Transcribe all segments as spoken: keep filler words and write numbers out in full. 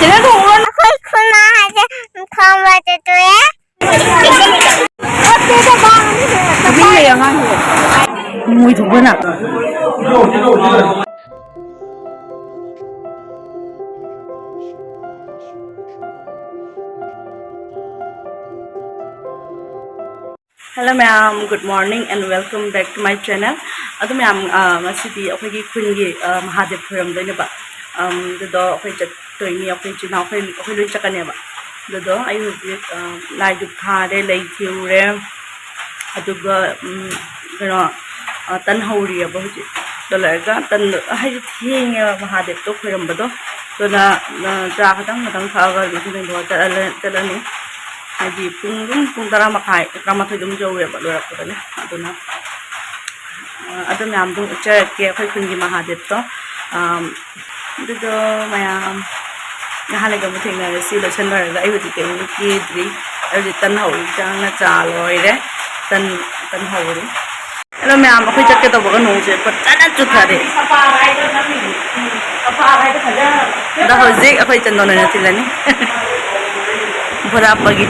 ꯑꯩꯈꯣꯏ ꯈꯨꯟꯃꯥ ꯍꯥꯏꯁꯦ ꯐꯝꯕꯗ ꯇꯣꯛꯑꯦ꯫ ꯇꯨꯃꯤꯟ ꯂꯩꯌꯣ ꯑꯉꯥꯡꯁꯦ꯫ ꯃꯣꯏ ꯊꯣꯛꯄꯅ꯫ Hello ꯃꯌꯥꯝ, good morning and welcome back to my channel. ꯑꯗꯨ ꯃꯌꯥꯝ, ꯑ, ꯉꯁꯤꯗꯤ ꯑꯩꯈꯣꯏꯒꯤ ꯈꯨꯟꯒꯤ, ꯑ, ꯃꯍꯥꯗꯦꯕ ꯈꯣꯏꯔꯝꯗꯣꯏꯅꯦꯕ꯫ ꯑꯝ, ꯑꯗꯨꯗꯣ ꯑꯩꯈꯣꯏ ꯆꯠꯇꯣꯏꯅꯤ, ꯑꯩꯈꯣꯏ ꯏꯆꯤꯜ ꯏꯅꯥꯎ, ꯑꯩꯈꯣꯏ, ꯑꯩꯈꯣꯏ ꯂꯣꯏ ꯆꯠꯀꯅꯦꯕ꯫ ꯑꯗꯨꯗꯣ ꯑꯩ ꯍꯧꯖꯤꯛ, ꯑ, ꯂꯥꯏ ꯙꯨꯞ ꯊꯥꯔꯦ, ꯂꯩ ꯊꯤꯔꯨꯔꯦ, ꯑꯗꯨꯒ, ꯎꯝ, ꯀꯩꯅꯣ, ꯑ, ꯇꯟ ꯍꯧꯔꯤꯑꯕ ꯍꯧꯖꯤꯛ꯫ ꯑꯗꯨ ꯂꯣꯏꯔꯒ ꯇꯟꯗꯣ, ꯍꯥꯏꯗꯤ ꯊꯦꯡꯉꯦꯕ ꯃꯍꯥꯗꯦꯕꯇꯣ ꯈꯣꯏꯔꯝꯕꯗꯣ꯫ ꯑꯗꯨꯅ, ꯑ, ꯆꯥ ꯈꯇꯪ ꯈꯇꯪ ꯊꯛꯑꯒ ꯃꯊꯪ ꯆꯠꯂ-, ꯆꯠꯂꯅꯤ꯫ ꯍꯥꯏꯗꯤ ꯄꯨꯡ ꯑꯗꯨꯝ ꯄꯨꯡ ꯇꯔꯥ ꯃꯈꯥꯏ, ꯇꯔꯥꯃꯥꯊꯣꯏ ꯑꯗꯨꯝ ꯌꯧꯋꯦꯕ ꯂꯣꯏꯔꯛꯄꯗꯅꯦ꯫ ꯑꯗꯨꯅ, ꯑ, ꯑꯗꯨ ꯃꯌꯥꯝꯗꯣ ꯎꯠꯆꯔꯛꯀꯦ ꯑꯩꯈꯣꯏ ꯈꯨꯟꯒꯤ ꯃꯍꯥꯗꯦꯕꯇꯣ꯫ ꯑꯝ, ꯑꯗꯨꯗꯣ ꯃꯌꯥꯝ ꯉꯥꯏꯍꯥꯛ ꯂꯩꯔꯒ ꯑꯃꯨꯛ ꯊꯦꯡꯅꯔꯁꯤ꯫ ꯂꯣꯏꯁꯟ ꯂꯣꯏꯔꯒ ꯑꯩ ꯍꯧꯖꯤꯛ ꯀꯩꯝ ꯀꯦꯗ꯭ꯔꯤ꯫ ꯑꯩ ꯍꯧꯖꯤꯛ ꯇꯟ ꯍꯧꯔꯤ, ꯆꯥꯛꯅ ꯆꯥ ꯂꯣꯏꯔꯦ꯫ ꯇꯟ, ꯇꯟ ꯍꯧꯔꯤ꯫ ꯑꯗꯣ ꯃꯌꯥꯝ ꯑꯩꯈꯣꯏ ꯆꯠꯀꯦ ꯇꯧꯕꯒ ꯅꯣꯡꯁꯦ ꯐꯖꯅ ꯆꯨꯊꯔꯦ꯫ ꯑꯗꯣ ꯍꯧꯖꯤꯛ ꯑꯩꯈꯣꯏ ꯆꯟꯗꯣꯟ ꯑꯣꯏꯅ ꯊꯤꯜꯂꯅꯤ꯫ ꯕꯣꯔꯥꯞꯄꯒꯤ꯫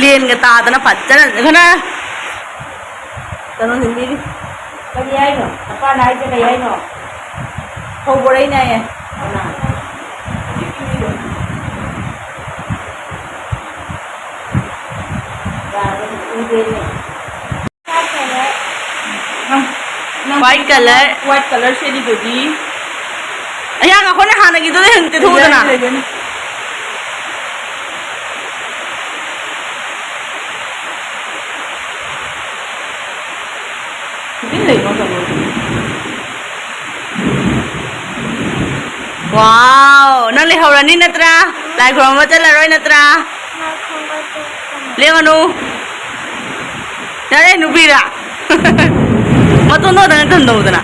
ꯂꯦꯟꯒ ꯇꯥꯗꯅ ꯐꯖꯅ ꯀꯩꯅꯣ ꯍꯤꯟꯗꯤꯗꯤ꯫ ꯀꯔꯤ ꯍꯥꯏꯅꯣ? ꯅꯄꯥꯅ ꯍꯥꯏꯁꯦ ꯀꯔꯤ ꯍꯥꯏꯅꯣ? ꯐꯧ ꯕꯣꯔꯩꯅꯦ ꯍꯥꯏꯌꯦ꯫ ꯀꯅꯥ? ꯌꯥꯔꯕ ꯎꯗꯦꯅꯦ꯫ ꯅꯪ, ꯅꯪ White colour꯫ White colour ꯁꯦꯠꯂꯤꯗꯨꯗꯤ꯫ ꯑꯌꯥ, ꯑꯩꯈꯣꯏꯅ ꯍꯥꯟꯅꯒꯤꯗꯨꯗ ꯍꯦꯟꯅ ꯇꯩꯊꯣꯛꯎꯗꯅ꯫ ꯂꯩꯖꯅꯤ, ꯂꯩꯖꯅꯤ꯫ ꯇꯨꯃꯤꯟ ꯂꯩꯒꯣ ꯇꯧꯔꯣ꯫ Wow, ꯅꯪ ꯂꯩꯍꯧꯔꯅꯤ ꯅꯠꯇ꯭ꯔꯥ? ꯂꯥꯏ ꯈꯨꯔꯨꯝꯕ ꯆꯠꯂꯔꯣꯏ ꯅꯠꯇ꯭ꯔꯥ? ꯂꯥꯏ ꯈꯨꯔꯨꯝꯕ ꯆꯠꯀꯅꯤ꯫ ꯂꯦꯡꯒꯅꯨ꯫ ꯌꯥꯔꯦ, ꯅꯨꯄꯤꯔ? ꯃꯇꯣꯟꯗ ꯈꯛꯇꯪ ꯊꯝꯗꯧꯗꯅ꯫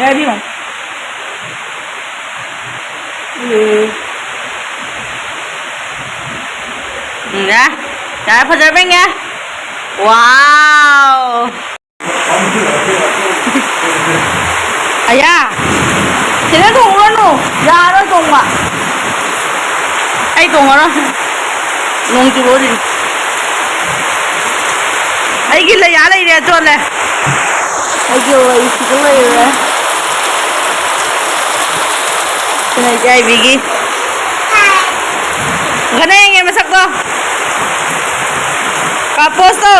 ꯌꯥꯔꯤꯕ? ꯎꯝ꯫ ꯎꯝ, ꯌꯥꯔꯦ꯫ ꯌꯥꯔꯦ, ꯐꯖꯔꯕ ꯌꯦꯡꯒꯦ꯫ Wow! ꯑꯩꯒꯤ ꯂꯩꯌꯥ ꯂꯩꯔꯦ, ꯆꯣꯠꯂꯦ꯫ ꯑꯩꯒꯤ ꯂꯩꯁꯤꯁꯨ ꯂꯩꯔꯦ꯫ ꯁꯤꯅ ꯏꯆꯥ ꯏꯕꯤꯒꯤ꯫ ꯒꯅ ꯌꯦꯡꯉꯦ ꯃꯁꯛꯇꯣ꯫ ꯀꯥꯄꯣꯁꯇꯣ꯫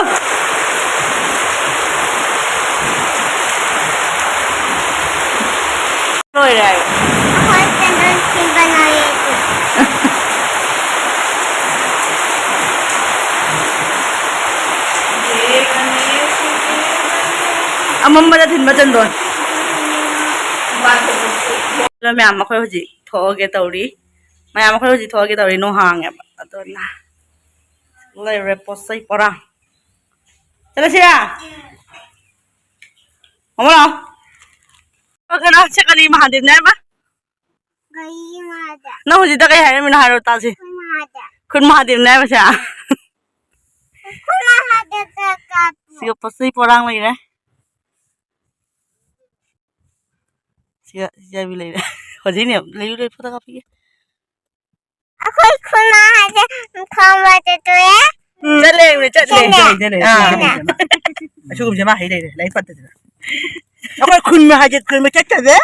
ꯂꯣꯏꯔꯦ ꯍꯥꯏꯌꯣ꯫ ꯑꯩꯈꯣꯏ ꯀꯦꯟꯗꯜ ꯁꯦꯝꯕ ꯂꯣꯏꯔꯦ꯫ ꯑꯃꯝꯕꯗ ꯊꯤꯟꯕ ꯆꯟꯗꯣꯟ꯫ ꯑꯗꯣ ꯃꯌꯥꯝ, ꯑꯩꯈꯣꯏ ꯍꯧꯖꯤꯛ ꯊꯣꯛꯑꯒꯦ ꯇꯧꯔꯤ꯫ ꯃꯌꯥꯝ, ꯑꯩꯈꯣꯏ ꯍꯧꯖꯤꯛ ꯊꯣꯛꯑꯒꯦ ꯇꯧꯔꯤ꯫ ꯅꯣꯡ ꯍꯥꯡꯉꯦꯕ꯫ ꯑꯗꯨꯅ ꯂꯩꯔꯦ ꯄꯣꯠ ꯆꯩ ꯄꯣꯔꯥ꯫ ꯆꯠꯂꯁꯤꯔꯥ? ꯃꯃꯥ ꯂꯥꯛꯑꯣ꯫ ꯀꯅꯥ ꯁꯦ ꯀꯔꯤ ꯃꯍꯥꯗꯦꯕꯅꯦ ꯍꯥꯏꯕ? ꯒꯥꯔꯤ ꯃꯍꯥꯗꯦꯕ꯫ ꯅꯪ ꯍꯧꯖꯤꯛꯇ ꯀꯩ ꯍꯥꯏꯔꯝꯃꯤꯅꯣ ꯍꯥꯏꯔꯣ ꯇꯥꯁꯤ꯫ ꯈꯨꯟ ꯃꯍꯥꯗꯦꯕ꯫ ꯈꯨꯟ ꯃꯍꯥꯗꯦꯕꯅꯦ ꯍꯥꯏꯕꯁꯦ꯫ ꯈꯨꯟ ꯃꯍꯥꯗꯦꯕꯇ ꯀꯥꯞꯄꯨ꯫ ꯁꯤꯒ ꯄꯣꯠ ꯆꯩ ꯄꯣꯔꯥꯡ ꯂꯩꯔꯦ꯫ ꯁꯤꯒ ꯏꯆꯥꯕꯤ ꯂꯩꯔꯦ꯫ ꯍꯧꯖꯤꯛꯅꯦ ꯂꯩꯌꯨ ꯂꯩꯌꯨ ꯐꯣꯇꯣ ꯀꯥꯞꯄꯤꯒꯦ꯫ ꯑꯩꯈꯣꯏ ꯈꯨꯟ ꯃꯍꯥꯗꯦꯕ ꯈꯝꯕ ꯆꯠꯇꯣꯔꯦ꯫ ꯎꯝ꯫ ꯆꯠꯂꯦ, ꯆꯠꯂꯦ꯫ ꯆꯠꯂꯦ꯫ ꯆꯠꯂꯦ, ꯆꯠꯂꯦ꯫ ꯑꯥ꯫ ꯆꯠꯂꯦ, ꯆꯠꯂꯦ꯫ ꯑꯁꯤꯒꯨꯝꯕꯁꯦ ꯃꯥ ꯍꯩ ꯂꯩꯔꯦ, ꯂꯥꯏꯔꯤꯛ ꯄꯟꯗꯗꯅ꯫ ꯑꯩꯈꯣꯏ ꯈꯨꯟ ꯃꯍꯥꯗꯦꯕ ꯈꯨꯟꯕ ꯆꯠꯇꯕ꯫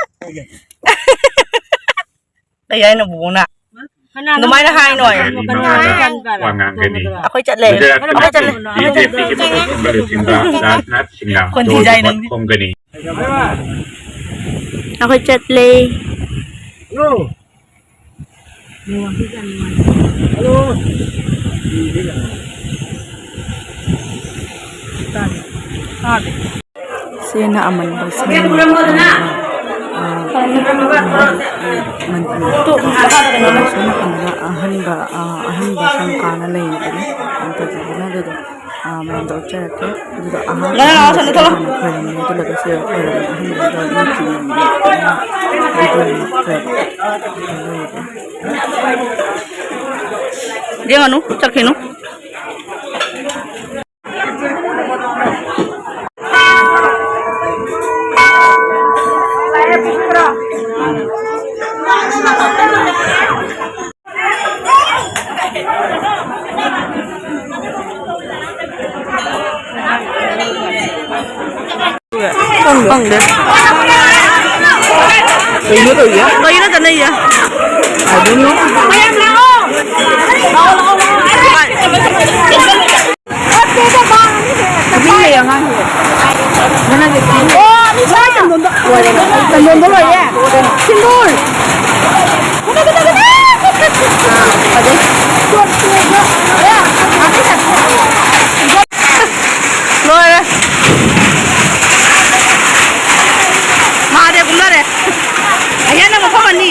ꯀꯩ ꯍꯥꯏꯅꯣ ꯕꯨꯕꯣꯛꯅ? ꯀꯅꯥꯅꯣ? ꯑꯗꯨꯃꯥꯏꯅ ꯍꯥꯏꯅꯣ ꯍꯥꯏꯌꯣ꯫ ꯀꯅꯥꯅꯣ ꯀꯟꯕ? ꯋꯥ ꯉꯥꯡꯒꯅꯤ꯫ ꯑꯩꯈꯣꯏ ꯆꯠꯂꯦ꯫ ꯒꯨꯖꯔꯥꯠꯀꯤ ꯑꯩꯈꯣꯏ ꯆꯠꯂꯦ꯫ ꯕꯤ ꯖꯦ ꯄꯤꯒꯤ ꯃꯨꯈ꯭ꯌ ꯃꯟꯇ꯭ꯔꯤ ꯂꯨꯆꯤꯡꯕ ꯔꯥꯖꯅꯥꯊ ꯁꯤꯡꯅ ꯈꯣꯟꯊꯤ ꯆꯥꯏ ꯖꯣꯔꯗꯥꯟ ꯅꯪꯗꯤ꯫ ꯈꯣꯝꯒꯅꯤ꯫ ꯑꯩꯈꯣꯏ ꯆꯠꯂꯦ꯫ ꯁꯤꯅ ꯑꯃꯟꯕ ꯁꯪꯅ, ꯑ, ꯃꯟꯗꯤꯔ, ꯑ, ꯁꯣꯝ ꯅꯥꯀꯟꯗ ꯑꯍꯟꯕ, ꯑ, ꯑꯍꯟꯕ ꯁꯪꯀꯥꯅ ꯂꯩꯔꯤꯕꯅꯤ꯫ ꯌꯥꯝ ꯐꯖꯕꯅ ꯑꯗꯨꯗꯣ꯫ ꯑꯥ, ꯃꯌꯥꯝꯗ ꯎꯠꯆꯔꯛꯀꯦ꯫ ꯑꯗꯨꯒ ꯑꯍꯥꯟꯕ ꯂꯥꯛꯑꯣ, ꯂꯥꯛꯑꯣ, ꯑꯍꯥꯟꯕꯁꯤꯗ ꯊꯣꯛꯂꯛꯑꯣ꯫ ꯍꯥꯟꯅ ꯈꯣꯏꯔꯝꯃꯦ, ꯑꯗꯨ ꯂꯣꯏꯔꯒ ꯁꯤꯗ ꯈꯣꯏꯔꯝꯃꯦ, ꯑꯍꯥꯟꯕꯁꯤꯗ ꯃꯤ ꯊꯤꯟꯕꯤꯔꯝꯃꯦ, ꯑꯗꯨꯅ video ꯅꯝꯈ꯭ꯔꯦꯕ꯫ ꯑꯗꯨ ꯂꯣꯏꯔꯒ ꯌꯦꯡꯉꯅꯨ, ꯆꯠꯈꯤꯅꯨ꯫ ꯈꯪꯗꯦ꯫ ꯀꯩꯅꯣ ꯇꯧꯔꯤꯁꯦ? ꯀꯩꯅꯣ ꯆꯠꯅꯩꯁꯦ? I don't know. ꯃꯌꯥꯝ ꯂꯥꯛꯑꯣ꯫ ꯂꯥꯛꯑꯣ, ꯂꯥꯛꯑꯣ, ꯂꯥꯛꯑꯣ꯫ ꯇꯨꯃꯤꯟ ꯂꯩꯌꯣ ꯑꯉꯥꯡꯁꯤꯡ꯫ ꯅꯪꯅ ꯑꯣ, ꯃꯤ ꯆꯥ ꯆꯟꯗꯣꯟꯗꯣ ꯂꯣꯏꯔꯦ꯫ ꯆꯟꯗꯣꯟꯗꯣ ꯂꯣꯏꯔꯦ꯫ ꯁꯤꯟꯗꯨꯔ꯫ ꯐꯖꯩ꯫ ꯂꯣꯏꯔꯦ꯫ ꯃꯍꯥꯗꯦꯕ ꯀꯨꯝꯅꯔꯦ꯫ ꯑꯩꯅ ꯃꯐꯝ ꯑꯅꯤ꯫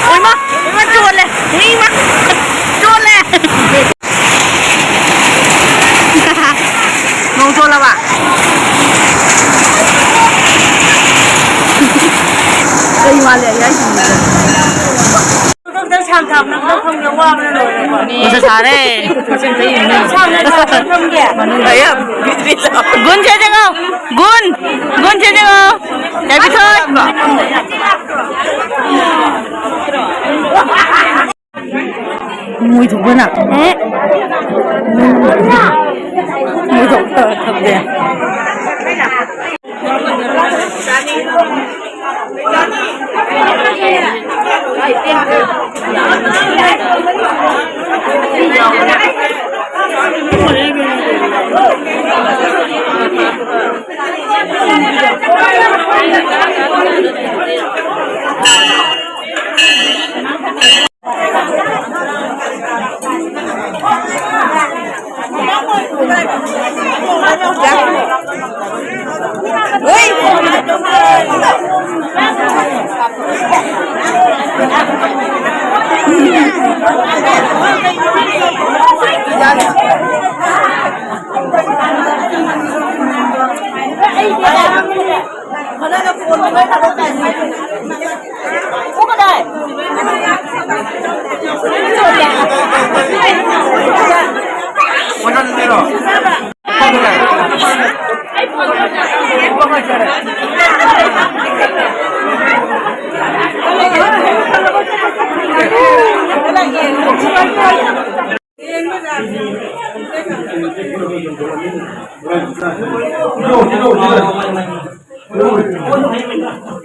ꯑꯣꯏꯃ, ꯑꯣꯏꯃ ꯆꯣꯠꯂꯦ꯫ ꯏꯃ, ꯆꯣꯠꯂꯦ꯫ ꯅꯣꯡ ꯆꯣꯠꯂꯕ? ꯀꯩ ꯃꯥꯜꯂꯦ ꯑꯩ ꯍꯥꯏꯁꯤꯕꯣ? ꯃꯁꯥ ꯁꯥꯔꯦ꯫ ꯒꯨꯟ ꯁꯦ ꯌꯦꯡꯉꯣ꯫ ꯒꯨꯟ꯫ ꯒꯨꯟ ꯁꯦ ꯌꯦꯡꯉꯣ꯫ ꯌꯥꯏꯕꯤꯊꯣꯏ꯫ ꯃꯣꯏ ꯊꯣꯛꯄꯅ꯫ ꯃꯣꯏ ꯊꯣꯛꯄ ꯊꯝꯗꯦ꯫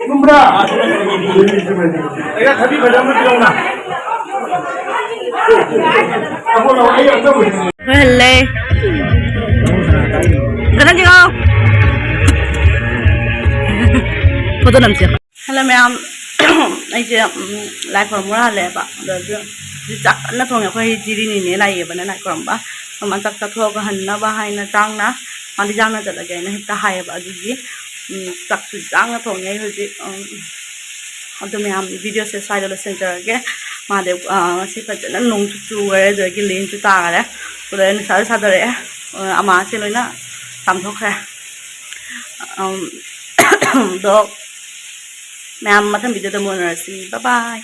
ꯆꯨꯝꯕ꯭ꯔꯥ? ꯑꯩꯅ ꯊꯕꯤ ꯐꯖꯅ ꯄꯤꯔꯛꯎꯅ꯫ ꯑꯩꯈꯣꯏ ꯍꯜꯂꯦ꯫ ꯐꯖꯅ ꯆꯤꯡꯉꯣ꯫ ꯐꯣꯇꯣ ꯅꯝꯁꯦ꯫ ꯍꯜꯂꯣ ꯃꯌꯥꯝ꯫ ꯑꯩꯁꯦ, ꯎꯝ, ꯂꯥꯏ ꯈꯨꯔꯨꯝꯕ ꯍꯜꯂꯛꯑꯦꯕ꯫ ꯑꯗꯣ ꯍꯧꯖꯤꯛ ꯆꯥꯛ ꯀꯟꯅ ꯊꯣꯡꯉꯦ꯫ ꯑꯩꯈꯣꯏ ꯖꯤꯔꯤꯅꯤꯅꯦ ꯂꯥꯛꯑꯦꯕꯅ ꯂꯥꯏ ꯈꯨꯔꯨꯝꯕ꯫ ꯃꯃꯥ ꯆꯥꯛ ꯆꯥꯊꯣꯛꯑꯒ ꯍꯟꯅꯕ ꯍꯥꯏꯅ ꯆꯥꯡꯅ ꯃꯥꯗꯤ ꯆꯥꯡꯅ ꯆꯠꯂꯒꯦꯅ ꯍꯦꯛꯇ ꯍꯥꯏꯌꯦꯕ꯫ ꯑꯗꯨꯒꯤ, ꯎꯝ, ꯆꯥꯛꯁꯨ ꯆꯥꯡꯅ ꯊꯣꯡꯉꯦ ꯑꯩ ꯍꯧꯖꯤꯛ꯫ ꯎꯝ, ꯑꯗꯨ ꯃꯌꯥꯝ ꯚꯤꯗꯤꯑꯣꯁꯦ ꯁ꯭ꯋꯥꯏꯗ ꯂꯣꯏꯁꯤꯟꯖꯔꯒꯦ꯫ ꯃꯥꯗꯤ, ꯑ, ꯉꯁꯤ ꯐꯖꯅ ꯅꯣꯡꯁꯨ ꯆꯨꯈꯔꯦ, ꯑꯗꯒꯤ ꯂꯦꯟꯁꯨ ꯇꯥꯈꯔꯦ꯫ ꯑꯗꯨꯗ ꯅꯨꯡꯁꯥꯁꯨ ꯁꯥꯗꯣꯔꯛꯑꯦ꯫ ꯑ, ꯑꯃꯥꯁꯦ ꯂꯣꯏꯅ ꯆꯥꯝꯊꯣꯛꯈ꯭ꯔꯦ꯫ ꯎꯝ, ꯑꯗꯣ ꯃꯌꯥꯝ ꯃꯊꯪ ꯚꯤꯗꯤꯑꯣꯗ ꯑꯃꯨꯛ ꯎꯅꯔꯁꯤ꯫ ꯕꯥꯏ ꯕꯥꯏ꯫